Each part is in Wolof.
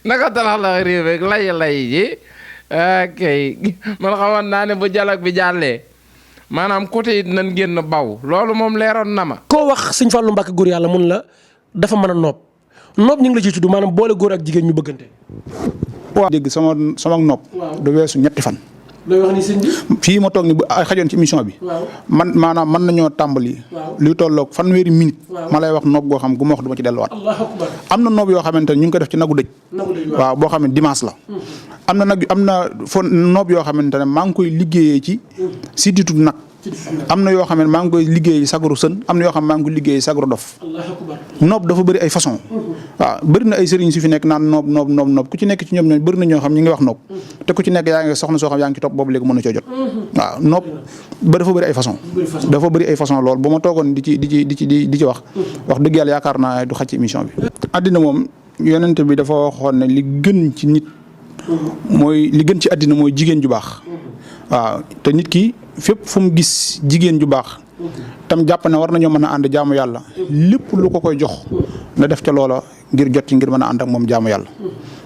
naka talax la réew rek lay ji ok man xamoon naa ne bu dialogue bi jàllee maanaam côté it nañ génn baw loolu moom leeroon na ma. koo wax sëñ Fallou Mbacke góor yàlla mun la dafa mën a noob ñu ngi la ciy tudd maanaam boole góor ak jigéen ñu bëggante. waaw dégg sama nopp. du weesu ñetti fan. looy wax ni sëñ bi. fii ma toog ni bu xajoon ci émission bi. man maanaam mën nañoo tàmbali. luy tolloog fanweeri minute. ma lay wax noob goo xam gu ma wax du ma ci delluwaat. am na noob yoo xamante ne ñu ngi ko def ci nagu dëj. waaw boo xam ne dimanche la. am na noob yoo xamante ne maa ngi koy liggéeyee ci sidditu nag. am na yoo xam ne maa ngi koy liggéey sagaru sën am na yoo xam ne maa ngi koy liggéey sagaru dof. noob dafa bëri ay façon waaw bëri na ay sëriñ si fi nekk naan noob ku ci nekk ci ñoom ñooy bëri na ñoo xam ñi ngi wax noob te ku ci nekk yaa ngi soxna soo xam yaa ngi ci topp boobu léegi mën na coo jot waaw noob ba dafa bëri ay façon dafa bëri ay façon loolu bu ma toogoon di ci wax dëgg yàlla yaakaar naa du xaj ci émission bi. àddina moom yonent bi dafa waxoon ne li gën ci nit mooy li gën ci àddina mooy jigéen ju baax waaw te nit ki fépp fu mu gis jigéen ju baax tam jàpp ne war nañoo mën a ànd jaamu yàlla lépp lu ko koy jox na def ca loola ngir jot ci ngir mën a ànd ak moom jaamu yàlla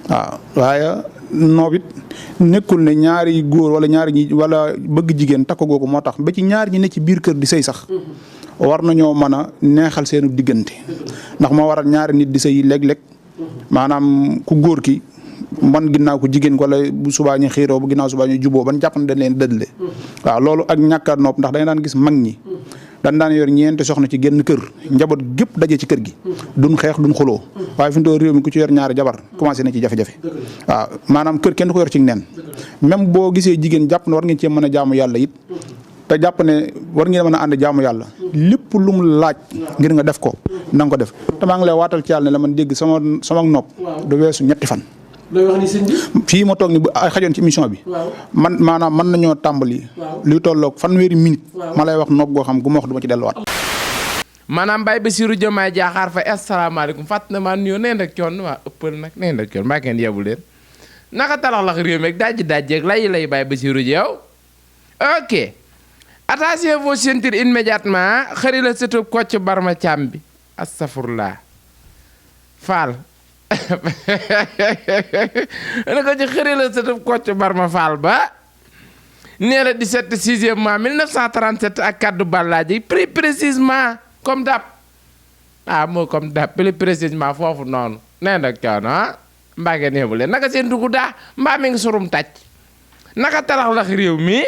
waaw waaye noob it nekkul ne ñaari góor wala ñaari ñi wala bëgg jigéen takk googu moo tax ba ci ñaar ñi ne ci biir kër di sëy sax war nañoo mën a neexal seenu diggante ndax moo waral ñaari nit di sëy léeg-léeg maanaam ku góor ki man ginnaaw ko jigéen ko wala bu subaa ñu xiiroo bu ginnaaw subaa ñu juboo ban jàpp ne dañ leen dëddle waaw loolu ak ñàkk a nopp ndax da nga daan gis mag ñi dañ daan yor ñeenti soxna ci genn kër njaboot gépp daje ci kër gi duñ xeex duñ xuloo waaye fi mu toll réew mi ku ci yor ñaari jabar commencé na ci jafe-jafe waaw maanaam kër kenn du ko yor ci nen même boo gisee jigéen jàpp ne war ngeen cee mën a jaamu yàlla it te jàpp ne war ngeen mën a ànd jaamu yàlla lépp lu mu laaj ngir nga def ko na nga ko def te maa ngi lay waatal ci yàlla ne la man dégg sama nopp du weesu ñetti fan. looy wax ni sëñ bi. fii ma toog ni bu xajoon ci émission bi. man maanaam mën nañoo tàmbali. luy tolloog fanweeri minute. ma lay wax nopp goo xam gu ma wax du ma ci delluwaat. maanaam Baye Bassirou Diomaye Diakhar Faye asalaamaaleykum fàtt na maa nuyoo nee na coon waa ëppal nag nee na coon mbaa kenn yebu leen naka talax réew mi ak dajji lay Baye Bassirou yow. ok attachez vos ceintures immédiatement xëri la sëtub Kocc Barma Thiam bi astafurlah Fall. na ko ci xëri la sëtub Kocc Barma Fall ba nee la 17 6e mois 1937 ak kaddu ballaaji plus précisément comme dap moo comme dap plus précisément foofu noonu nee na coono mbaa ngeen yóbbu leen naka seen dugg daa mbaa mi ngi surum tàcc naka talax réew mi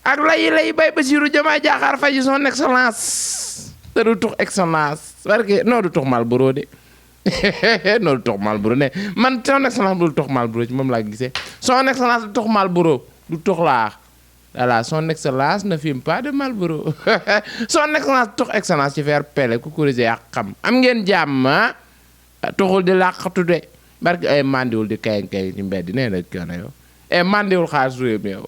ak lay Baye Bassirou Diomaye Diakhar Faye son excellence te du tux excellence parce que non du tux Marlboro de non du tux Marlboro ne man son excellence du tux Marlboro ci moom laa gisee son excellence du tux Marlboro du tux laa voilà son excellence ne fume pas de Marlboro son excellence tux excellence ci faire pele ku kuréel ak xam am ngeen jàmm tuxul di làqatu de barke ay mandiwul di kay ci mbedd nee na kii yow mandiwul xaalis réew mi yow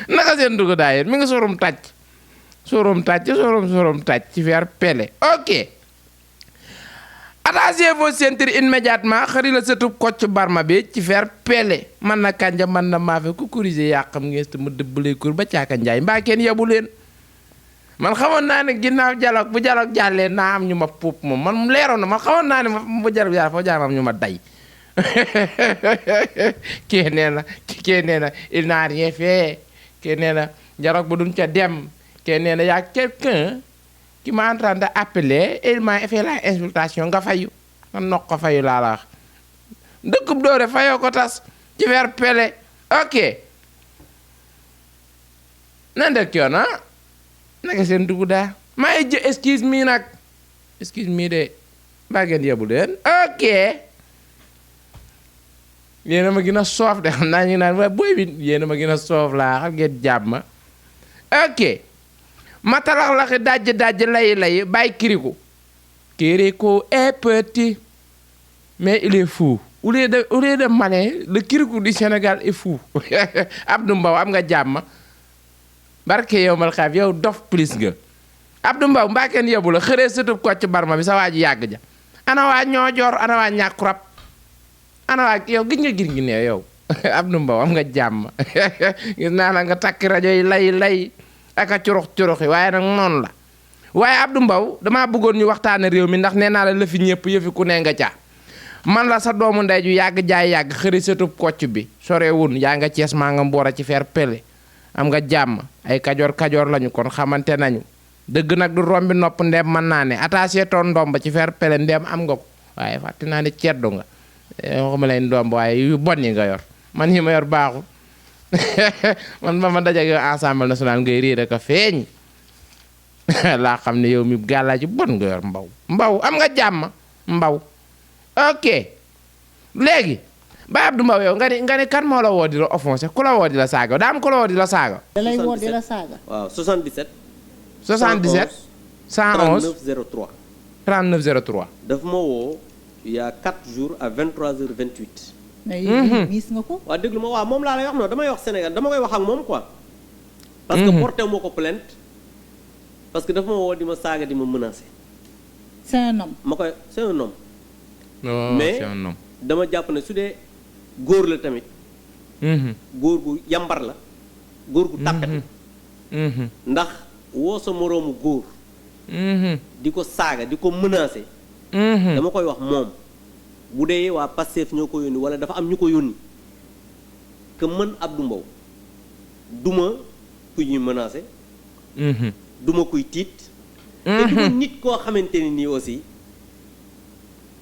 naka seen dugg daa yéen mi ngi sorum tàcc sorum tàcc ci faire pele ok attachez vos ceintures immédiatement xëri la sëtub Kocc Barma bi ci faire pele man na kanja man na maafe ku kurise yaa xam ngees te mu dëbbalee kur ba caaka njaay mbaa kenn yebu leen man xamoon naa ne ginnaaw bu dialogue jàllee naa am ñu ma puub moom man leeroon na man xamoon naa ne bu dialogue jàllee foo jaar am ñu ma day kii nee na il n'a rien fait kii nee na dialogue bu duñ ca dem kii nee na y'a quelqu'un qui m'a en train d'appeler et il m'a fait la insultation nga fayu nga noq ko fayu laa la wax dëkkub doore fayoo ko tas ci weer pele ok nan dëkk yoon naka seen dugg daa maa ngi excuse me nag excuse me de mbaa ngeen yebu leen ok yéena ma gën a soof de xam naa ñu naan waaye booy bi yéena ma gën a soof laa xam ngeen jàmm ok ma talax dajj lay bàyyi Kirikou est petit mais il est fou au lieu de malin le Kirikou du Sénégal est fou Abdou Mbow am nga jàmm barke yow mal xaaf yow dof plus nga Abdou Mbow mbaa kenn yebu la xëree sëtub Kocc Barma bi sa waa ji yàgg ja ana waa ñoojoor ana waa ñàkkurab ana waa yow gis nga gir ngi ne yow Abdou Mbow am nga jàmm gis naa la nga takk rajo yi lay aka curuxi waaye nag noonu la waaye Abdou Mbow damaa bëggoon ñu waxtaane réew mi ndax nee naa la fi ñëpp yëfi ku ne nga ca man la sa doomu ndey ju yàgg jaay yàgg xëri satub kocc bi sorewun yaa nga Cees maa nga mboora ci fer pele am nga jàmm ay kajoor lañu kon xamante nañu dëgg nag du rombi nopp ndeem mën naa ne attaché toon ndomba ci fer pele ndeem am nga ko waaye fàtte naa ne ceddu nga waxuma lay ndomb waaye yu bon yi nga yor man yi ma yor baaxul man ba ma dajak yow Assemblée nationale ngay réer ak a feeñ laa xam ne yow mi gàllaa ci bon nga yor mbaw am nga jàmm mbaw ok léegi Baye Abdou Mbow yow nga ni kan moo la woo di la offensé ku la woo di la saaga daa am ku la woo di la saaga. da lay woo di la saaga. waaw 77. 77. 111 39 03. 39 03. daf ma woo il y a 4 jours à 23h28. mais yéen gis nga ko. waaw déglu ma waaw moom laa lay wax non damay wax Sénégal dama koy wax ak moom quoi. parce que porté moo ko plainte parce que dafa ma woo di ma saaga di ma menacé. c'est un homme. ma koy c'est un homme. non mais c'est un homme. dama jàpp ne su dee góor la tamit. góor gu yambar la. góor gu tàppet la. ndax woo sa moroomu góor. di ko saaga di ko menacé. dama koy wax moom bu dee waa Pastef ñoo ko yónni wala dafa am ñu ko yónni que man Abdou Mbow duma kuy ñuy menacé. duma kuy tiit. te duma nit koo xamante ne nii aussi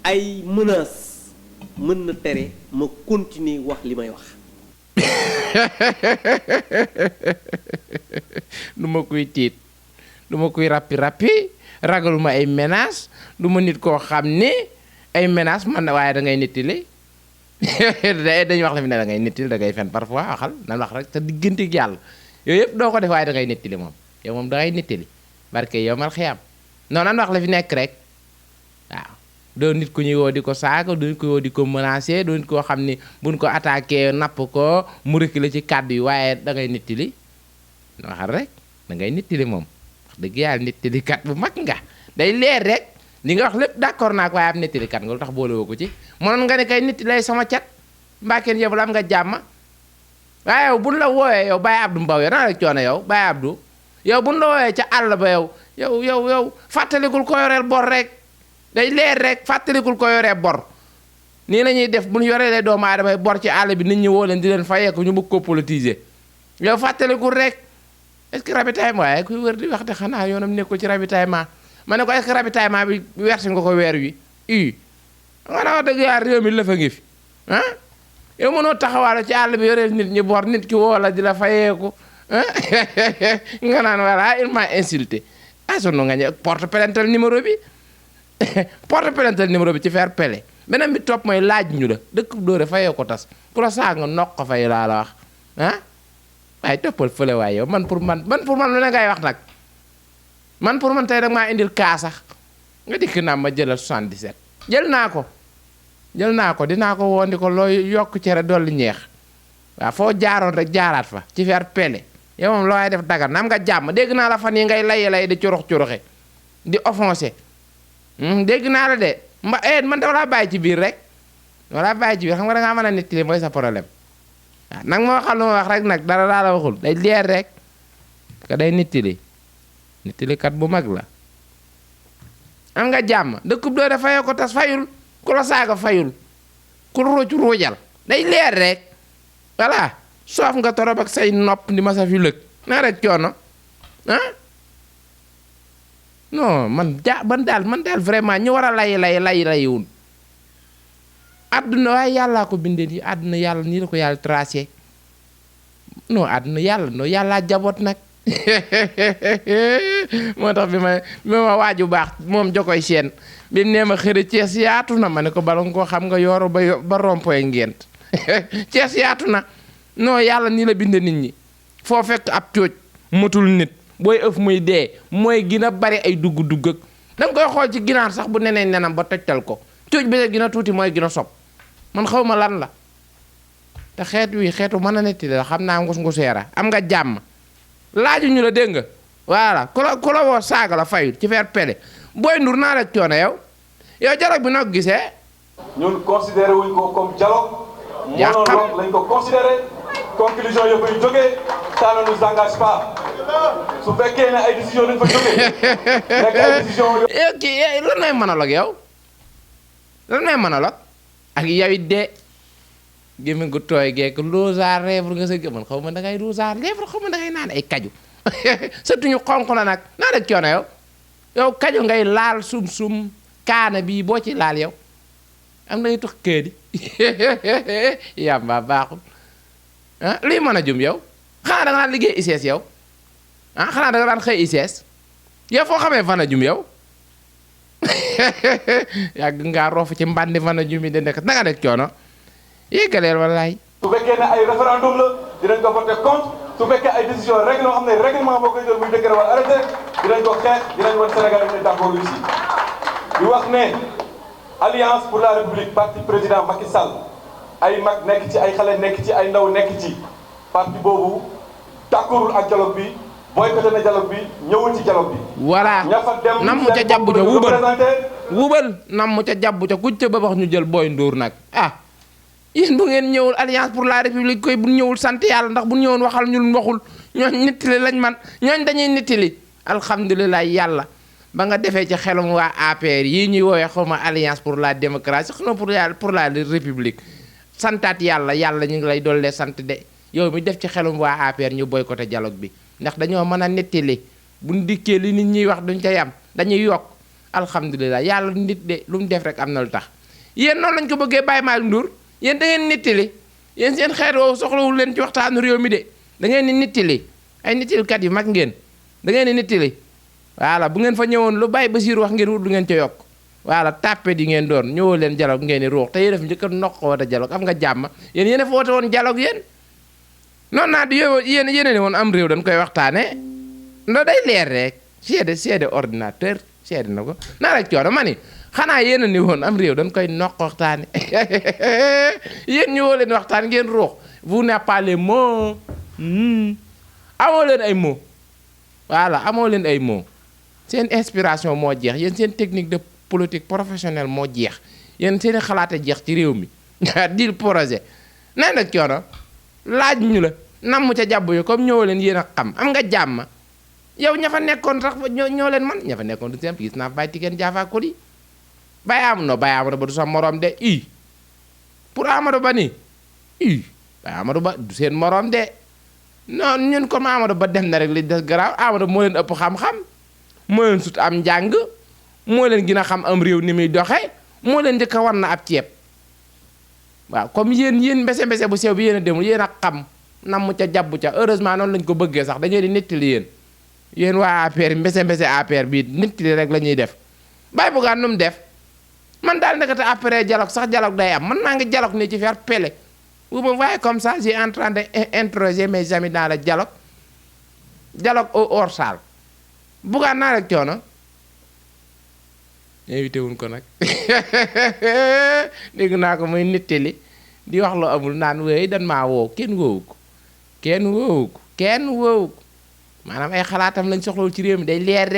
ay menaces mën na tere ma continuer wax li may wax. duma kuy tiit duma kuy rappi ragaluma ay menaces duma nit koo xam ne ay menaces man na waaye da ngay nettali dañuy wax la fi ne da ngay nettali da ngay fen parfois waxal nan wax rek te diggante ak yàlla yooyu yëpp doo ko def waaye da ngay nettali moom yow moom da ngay nettali barke yow mal xiyam non nan wax la fi nekk rek waaw doo nit ku ñuy woo di ko saaga doo nit ko woo di ko menacer doo nit koo xam ni buñ ko attaqué napp ko mu reculer ci kàddu yi waaye da ngay nettali waxal rek da ngay nettali moom wax dëgg yàlla nettali kat bu mag nga day leer rek li nga wax lépp d'accord naa ko waaye am nettali kat nga lu tax boole woo ko ci mënoon nga ne kay nettali lay sama cat mbaakeen yëpp la am nga jàmm waaye yow buñ la wooyee yow Baye Abdou Mbow yow naa la coono yow Baye Abdou yow buñ la wooyee ca àll ba yow fàttalikul ko yoreel bor rek day leer rek fàttalikul ko yoree bor nii la ñuy def bu ñu yoree doomu aadama bor ci àll bi nit ñi woo leen di leen fayeeku ñu bëgg ko politiser yow fàttalikul rek est-ce que ravitaillement waaye kuy wër di wax te xanaa yoonam nekkul ci ravitaillement ma ne ko est-ce que ravitaillement bi wersi nga ko weer wi nga na wax dëgg yaa réew mi la fa ngi fi ah yow mënoo taxawaalo ci àll bi yoreel nit ñi bor nit ki woo la di la fayeeku nga naan voilà il m'a insulté sunu nga ñëw porte plainte numéro bi porte plainte numéro bi ci faire pele beneen bi topp mooy laaj ñu la dëkk dóore fayee ko tas ku la saa nga noq ko fay laa la wax waaye toppal fële waaye yow man pour man lu ne ngay wax nag man pour man tey rek maa indil kaa sax nga dikk naa ma jëlal 77 jël naa ko dinaa ko woon di ko looy yokk cere dolli ñeex waaw foo jaaroon rek jaaraat fa ci faire pele yow moom loo waay def dagar na am nga jàmm dégg naa la fan yi ngay lay di curoxe di offensé dégg naa la de man dama laa bàyyi ci biir rek dama laa bàyyi ci biir xam nga da ngaa mën a nettali mooy sa problème waaw nag ma waxal lu ma wax rek nag dara daa la waxul day leer rek parce que day nettali kat bu mag la am nga jàmm dëkkub doo dafayoo ko tas fayul ku la saaga fayul ku ruuj ruujal day leer rek voilà soof nga torop ak say nopp di ma sa fi lëg naa rek coono non man daal vraiment ñu war a layiwun àdduna waaye yàllaa ko bindee nii àdduna yàlla nii la ko yàlla tracé non àdduna yàllaa jaboot nag moo tax bi ma waaju baax moom jokoy seen bi nee ma xëre Cees yaatu na ma ne ko bala nga koo xam nga yooru ba rompoy ngent Cees yaatu na non yàlla nii la bindee nit ñi foo fekk ab cooj matul nit booy ëf muy dee mooy gën a bari ay dugg-dugg ak da nga koy xool ci ginaar sax bu nenee nenam ba tojtal ko cooj bi gën a tuuti mooy gën a sob man xaw ma lan la te xeetu mën a netti la xam naa ngus-nguseera am nga jàmm laaju ñu la dégg nga voilà ku la woo saaga la fayut ci faire pele booy ndur naa la coono yow dialogue bi noo ko gisee ñun considéré wuñ ko comme dialogue monologue lañ ko considéré conclusion yëpp yu jógee ça ne nous engage pas su fekkee ne ay décision dañ fa jógee nekk ay décision yow kii lan may monologue yow lan may monologue ak yow it de gémmiñ gu tooy geek rouge à lèvres nga sa man xaw ma da ngay rouge à lèvres xaw ma da ngay naan ay kaju surtout ñu xonq na nag naa rek coono yow kaju ngay laal sum kaana bii boo ci laal yow am na ngay tux këedi yàmba baaxul ah luy mën a jum yow xanaa da nga daan liggéey ICS yow ah xanaa da nga daan xëy ICS yow foo xamee fan a jum yow yàgg ngaa roofu ci mbandi fan a jum yi de nekk na nga def coono yéggaleel wallaay su fekkee ne ay référendum la dinañ ko voter contre su fekkee ay décision règlement xam ne règlement boo koy jël muy décret wala arrêté dinañ ko xeex dinañ wan Sénégal yi ne d'accord ici di wax ne alliance pour la république parti président Macky Sall ay mag nekk ci ay xale nekk ci ay ndaw nekk ci parti boobu d'accordul ak dialogue bi boycotté na dialogue bi ñëwul ci dialogue bi. voilà ña fa dem nam mu ca jàbbu ca wubal nam mu ca jàbbu ca kuñ ca ba wax ñu jël booy nduur nag ah yéen bu ngeen ñëwul alliance pour la république koy bu ñëwul sant yàlla ndax bu ñëwoon waxal ñu lu waxul ñooñ nittali lañ man ñooñ dañuy nittali alhamdulilah yàlla ba nga defee ci xelum waa APR yii ñuy woowee xawma alliance pour la démocratie xawma pour la république santaat yàlla ñu ngi lay dollee sant de yow mi def ci xelum waa APR ñu boycotté dialogue bi ndax dañoo mën a nettali buñ dikkee li nit ñuy wax duñ ca yam dañuy yokk alhamdulilah yàlla nit de lu mu def rek am na lu tax yéen noonu lañ ko bëggee Baye Malick Ndour yéen da ngeen nettali yéen seen xeet woowu soxlawul leen ci waxtaanu réew mi de da ngeen di nettali ay nettalikat yu mag ngeen da ngeen di nettali voilà bu ngeen fa ñëwoon lu Baye Bassirou wax ngeen wut lu ngeen ca yokk voilà tàppet yi ngeen doon ñëwoo leen dialogue ngeen di ruux te yéen def njëkk a noq woote dialogue am nga jàmm yéen a fa woote woon dialogue yéen noonu naa di yéen ne woon am réew dañ koy waxtaane ndo day leer rek seede ordinateur seede na ko naa rek coono ma ni xanaa yéen a ni woon am réew dañ koy noq waxtaane yéen ñëwoo leen waxtaan ngeen ruux vous n'avez pas les mots amoo leen ay mots voilà amoo leen ay mots seen inspiration moo jeex yéen seen technique de politique professionnelle moo jeex yéen seen xalaat a jeex ci réew mi dil projet nee nag coono laaj ñu la namm ca jàbb yo comme ñëw leen yéen a xam am nga jàmm yow ña fa nekkoon sax ñoo leen man ña fa nekkoon du simple gis naa Baye Tiken Jaafa Koli Baye Amadou Ba du sa morom de pour Amadou Ba nii Baye Amadou Ba du seen morom de non ñun comme Amadou Ba dem na rek li des garaaw Amadou moo leen ëpp xam-xam moo leen sut am njàng moo leen gën a xam am réew ni muy doxee moo leen njëkk a war na ab ceeb waaw comme yéen mbese bu sew bi yéen a demul yéen a xam namm ca jàbbu ca heureusement noonu lañ ko bëggee sax dañoo di nettali yéen waa APR mbese APR bii nettali rek la ñuy def Baye Bougane nu mu def man daal nekkate après dialogue sax dialogue day am man maa ngi dialogue ne ci faire pele vous me voyez comme ça j'ai en train de interroger mes amis dans le dialogue hors salle Bougane naa rek coono invité wuñ ko nag dégg naa ko muy nettali di wax lu amul naan wéy dan maa woow kenn woowu ko maanaam ay xalaatam lañ soxlawul ci réew mi day leer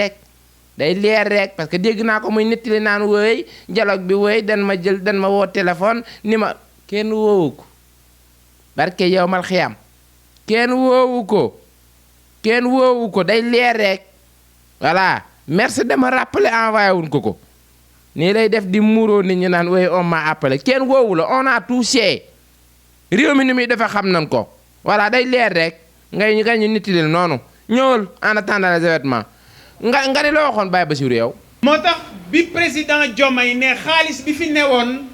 rek parce que dégg naa ko muy nettali naan wéy dialogue bi wéy dan ma woo téléphone ni ma kenn woowu ko barke yow mal xiyam kenn woowu ko day leer rek voilà merci dama rappelé envoyé wuñ ko nii lay def di muuroo nit ñi naan wéy on m'a appelé kenn woowu la on a touché réew mi ni muy dafa xam nañ ko voilà day leer rek ngay ñu nettali noonu ñëwal en attendant les événements nga ni loo waxoon Baye Bassirou yow. moo tax bi président Diomaye ne xaalis bi fi newoon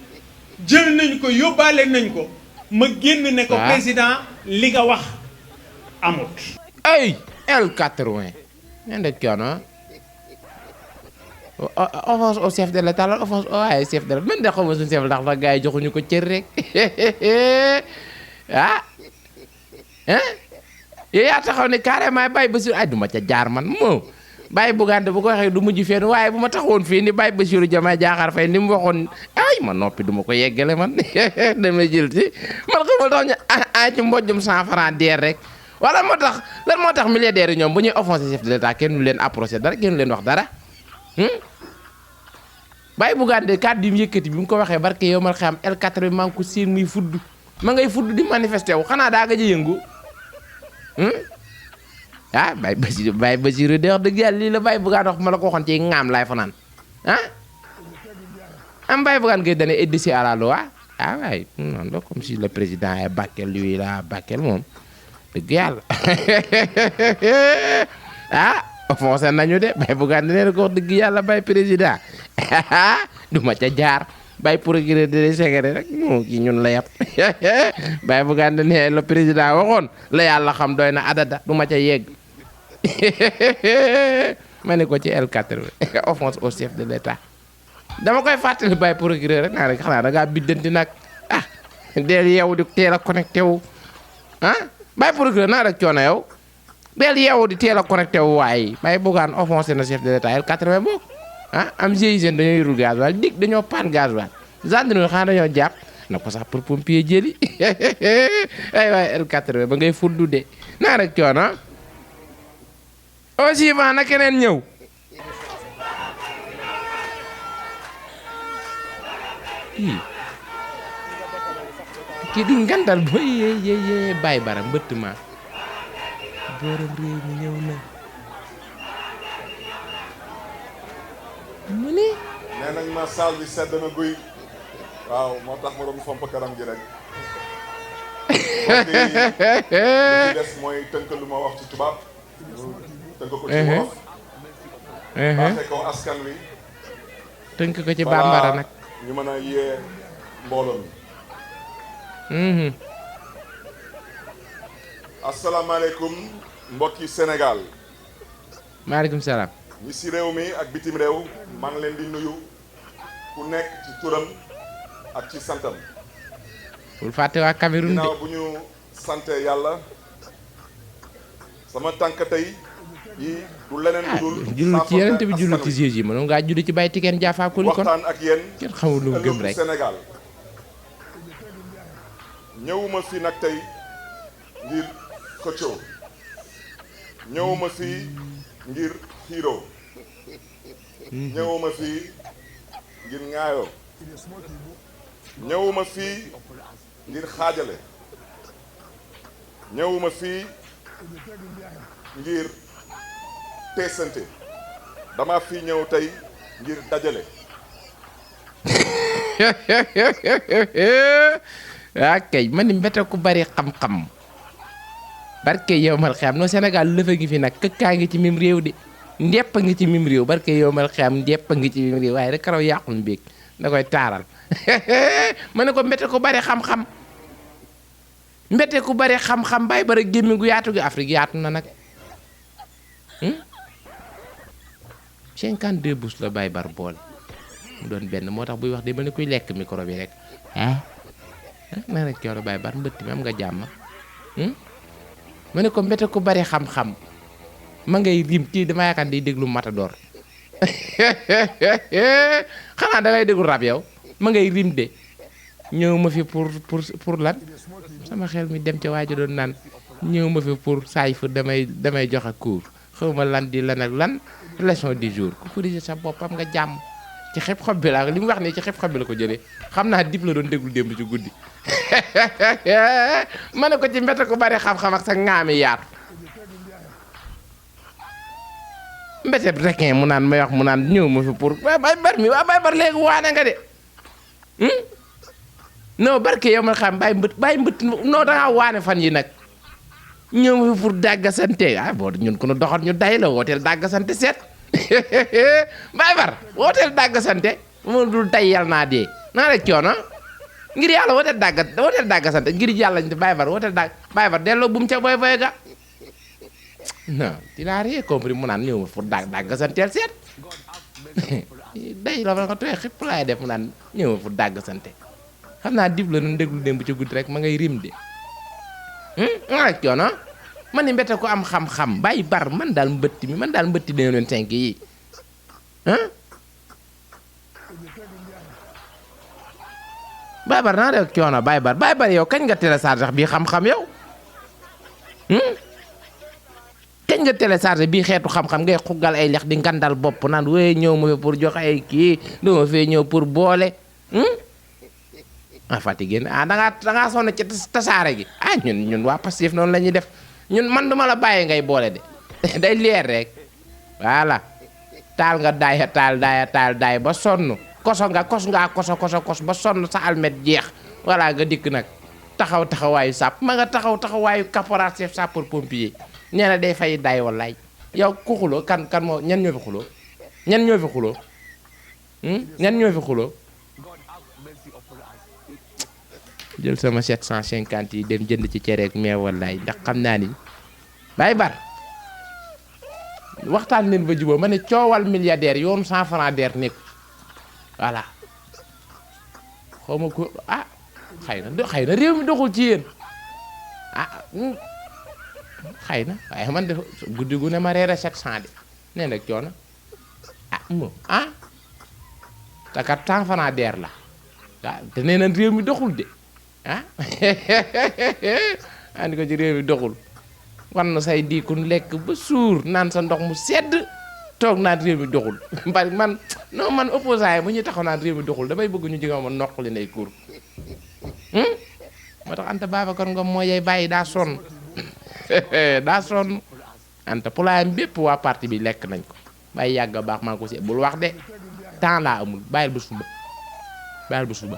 jël nañ ko yóbbaale nañ ko ma génn ne ko président li nga wax amut. ay L80 nen de coono offense au chef de l'État la offense au chef de l'État man de xaw ma suñu chef ndax la gars yi joxuñu ko cër rek yow yaa taxaw ne carrément Baye Bassirou ay du ma ca jaar man moo Baye Bougane bu ko waxee du mujj fenn waaye bu ma taxawoon fii ni Baye Bassirou Diomaye Diakhar Faye ni mu waxoon ay ma noppi du ma ko yeggale man damay jël ci man xamal tax ñu ci mbojjum 100 francs deer rek wala moo tax lan moo tax milliardaires yi ñoom bu ñuy offensé chef de l'État kenn du leen approché dara kenn du leen wax dara Baye Bougane de kàddu yi mu yëkkati bi mu ko waxee barke yow mal xam L4 bi maa ngi ko séen muy fudd ma ngay fudd di manifesté wu xanaa daa gëj a yëngu ah Baye Basiru de wax dëgg yàlla lii la Baye Bougane wax ma la ko waxoon ci ŋaam laay fanaan ah am Baye Bougane ngay dane édition à la loi ah waay non la comme si le président est Bakel lui là Bakel moom dëgg yàlla ah offensé nañu de Baye Bougane nee na ko wax dëgg yàlla Baye président du ma ca jaar Baye procureur de secret rek moo kii ñun la yàpp Baye Bougane ne le président waxoon la yàlla xam doy na adada du ma ca yegg ma ne ko ci L80 offense au chef de l'État dama koy fàttali Baye procureur rek naa rek xanaa da ngaa biddanti nag ah del yeewu di teel a connecté wu ah Baye procureur naa rek coono yow del yeewu di teel a connecté wu waaye Baye Bougane offensé na chef de l'État L80 boog ah am GIGN dañoo yorul gasoil dig dañoo paan gasoil gendarmerie xanaa dañoo jàpp na ko sax pour pompier jëli ay waaye L80 ba ngay fuddu de naa rek coono au suivant na keneen ñëw kii di ngandal ba yee Baye Bara mbëtt ma borom réew mi ñëw na mu ne nee nañ ma saal bi sedd na guy waaw moo tax ma doon fomp karam gi rek li ci des mooy tënk lu ma wax ci tubaab tënk ko ci wolof baaxee ko askan wi tënk ko ci bambara nag ñu mën a yee mbooloo mi asalaamaaleykum mbokki Sénégal maaleykum salaam ñi si réew mi ak bitim réew maa ngi leen di nuyu ku nekk ci turam ak ci santam bul fàtte waa Cameroun de ginnaaw bu ñu sante yàlla sama tànk tey yi du leneen lu dul jullu ci yeneen bi jullu ci Jésus mënoon ngaa jullu ci Baye Tiken Jaafa ko ni kon waxtaan ak yéen kenn xamul lu mu gëm rek Sénégal ñëwuma fi nag tey ngir xëccoo ñëwuma fi ngir xiiroo ñëwuma fi ngir ŋaayoo ñëwuma fi ngir xaajale ñëwuma fi ngir teesante dama fi ñëw tey ngir dajale waa kay man ni mbete ku bari xam-xam barke yow mal xam no Sénégal lëfa ngi fi nag këkkaa ngi ci mim réew de ndepp a ngi ci mim réew barke yow mal xam ndepp a ngi ci mim réew waaye rek karaw yàqul mbéeg da koy taaral ma ne ko mbete ku bari xam-xam mbete ku bari xam-xam Baye Bara gémmi gu yaatu gi Afrique yaatu na nag 52 bus la Baye Bara boole mu doon benn moo tax buy wax de mel ni kuy lekk micro bi rek na rek coono Baye Bara mbëtt mi am nga jàmm ma ne ko mbete ku bari xam-xam ma ngay rim kii dama yaakaar day déglu Matador xanaa da ngay déglu rap yow ma ngay rim de ñëw ma fi pour lan sama xel mi dem ca waajo doon naan ñëw ma fi pour saay fu damay joxe cours xaw ma lan di lan ak lan leçon du jour ku corriger sa boppam nga jàmm ci xeb xob bi la li mu wax ne ci xeb xob bi la ko jëlee xam naa dip la doon déglu démb ci guddi ma ne ko ci mbete ko bari xam-xam ak sa ŋaami yaatu mbete requin mu naan may wax mu naan ñëw ma fi pour Baye Bara mi waa Baye Bara léegi waane nga de non barke yow ma xam bàyyi mbët non dangaa waane fan yi nag ñëw ma fi pour dàggasante ah boo ñun ko nu doxat ñu day la wooteel dàggasante seet Baye Bara wooteel dàggasante mu dul tay yal naa dee naa rek coono ngir yàlla wooteel dàggasante ngir yàlla Baye Bara wooteel Baye Bara delloo bu mu ca boy ga non il a rien compris mu naan ñëw ma pour dàggasanteel seet day la fa nga tooy xipp laay def mu naan ñëw ma pour dàggasante xam naa dib la doon déglu démb ci guddi rek ma ngay rim de nga rek coono man ni mbete ko am xam-xam Baye Bara man daal mbëtti dañu leen 5 yi Baye Bara naa rek coono Baye Bara yow kañ nga télécharge sax bii xam-xam yow kañ nga télécharge bii xeetu xam-xam ngay xuggal ay lex di ngandal bopp naan wéy ñëw ma fi pour joxe ay kii dama fee ñëw pour boole fatigué na sonn ci tasaare gi ñun waa Pastef noonu la ñuy def ñun man duma la bàyyi ngay boole de day leer rek voilà taal nga daay ba sonn kos ba sonn sa almet jeex voilà nga dikk nag taxawaayu sàpp ma nga taxawaayu caporal chef sapeur pompier nee na day fay daay wallaay yow ku xuloo kan moo ñan ñoo fi xuloo ñan ñoo fi xuloo jël sama 750 yi dem jënd ci cere ak meew wallaay ndax xam naa ni Baye Bar waxtaan leen ba jubóo ma ne coowal milliardaire yoonu 100 francs der nekk voilà xaw ma ko xëy na réew mi doxul ci yéen xëy na waaye man de guddi gu ne ma reere 700 de nee nag coono moom te kat 100 francs der la te nee na réew mi doxul de andi ko ci réew mi doxul wan na say diikun lekk ba suur naan sa ndox mu sedd toog naan réew mi doxul bari man opposant yi bu ñuy taxaw naan réew mi doxul damay bëgg ñu jigéen ma noq li nay kuur moo tax Anta Babacar Ngom moo yey bàyyi daa sonn Anta pulaayam bépp waa parti bi lekk nañ ko bàyyi yàgg a baax maa ko si bul wax de temps laa amul bàyyil ba suba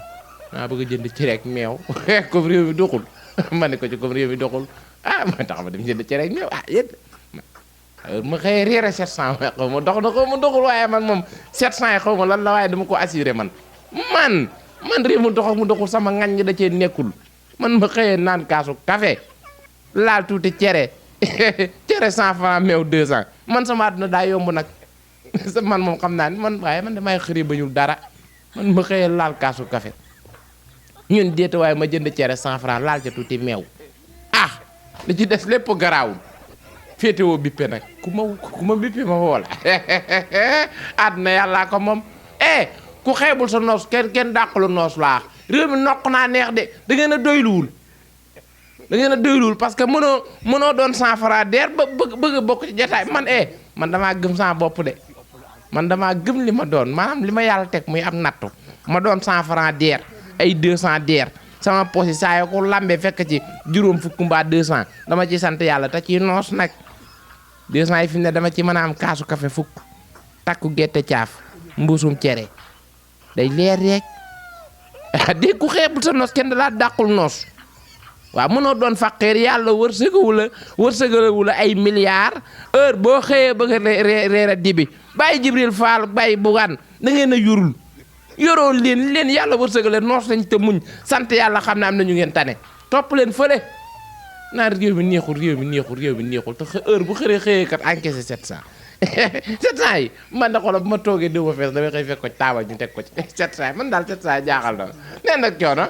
maa bëgg a jënd ci rek meew comme réew mi doxul ma ne ko ci comme réew mi doxul ma tax ma dem jënd ci rek meew yéen ma xëyee réere 700 xaw ma dox na xaw ma doxul waaye man moom 700 yi xaw ma lan la waaye dama ko assuré man réew mu dox mu doxul sama ngañ ñi da cee nekkul man ma xëyee naan kaasu café laal tuuti cere 100 francs meew 200 man sama àdduna daa yomb nag man moom xam naa ni waaye man damay xëri ba ñu dara man ma xëyee laal kaasu café ñun déeta waaye ma jënd cere 100 francs laal ca tuuti meew li ci des lépp garaawul féetewoo bippe nag ku ma bippe ma woola àdduna yàllaa ko moom ku xeebul sa noos kenn dàqalu noos laa réew mi noq naa neex de da ngeen a doyluwul parce que mënoo doon 100 francs der ba bëgg a bokk ci jotaay man damaa gëm sama bopp de man damaa gëm li ma doon maanaam li ma yàlla teg muy am nattu ma doon 100 francs der ay 200 der sama poche saa yoo ko lambee fekk ci juróom fukk mbaa 200 dama ci sant yàlla te ci noos nag 200 yi fi mu ne dama ci mën a am kaasu café fukk takku gerte caaf mbuusum cere day leer rek dégg ku xeebul sa noos kenn da laa dàqul noos waaw mënoo doon faqeer yàlla wërsëgalewu la ay milliards heure boo xëyee bëgg a reer a dibi bàyyi Jibril Fall bàyyi Bougane da ngeen a yoroo leen yàlla wërsëgale noos lañ te muñ sant yàlla xam ne am na ñu ngeen tane topp leen fële naan réew mi neexul te heure bu xëyee kat encaissé 700 700 yi man da xoolal bu ma toogee déw ma fees damay xëy fekk ko ci taabal ñu teg ko ci 700 man daal 700 jaaxal na nee nag coono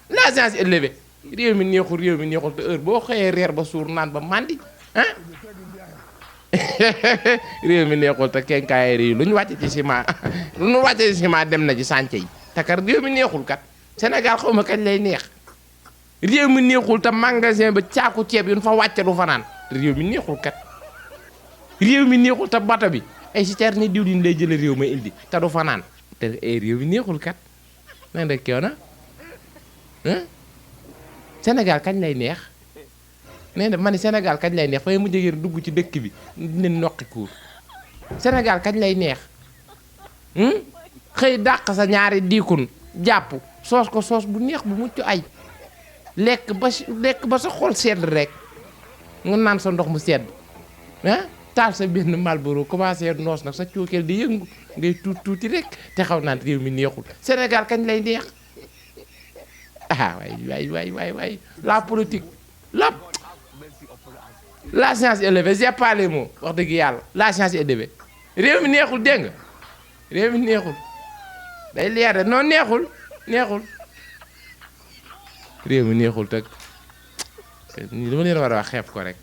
la science élevée réew mi neexul te heure boo xëyee reer ba suur naan ba mandi réew mi neexul te kenkaay réew lu ñu wàcce ci ciment dem na ci sànce yi te kat réew mi neexul kat Sénégal xaw ma kañ lay neex réew mi neexul te magasin ba caaku ceeb yu ñu fa wàcce du fa naan réew mi neexul kat réew mi neexul te bato bi ay citerne diwlin lay jële réew ma indi te du fa naan te réew mi neexul kat na rek yow na Sénégal kañ lay neex nee na ma ni Sénégal kañ lay neex fay mu jege dugg ci dëkk bi dinañ noqi kuur Sénégal kañ lay neex xëy dàq sa ñaari diikun jàpp soos ko soos bu neex bu mucc ay lekk ba sa xol sedd rek nga naan sa ndox mu sedd taal sa benn Marlboro commencé noos nag sa cookeel di yëngu ngay tuuti rek te xaw naan réew mi neexul Sénégal kañ lay neex waay la politique la science élevée j'ai pas les mots wax dëgg yàlla la science élevée réew mi neexul dégg nga réew mi neexul day leer de non neexul réew mi neexul teg li ma leen war a wax xeeb ko rek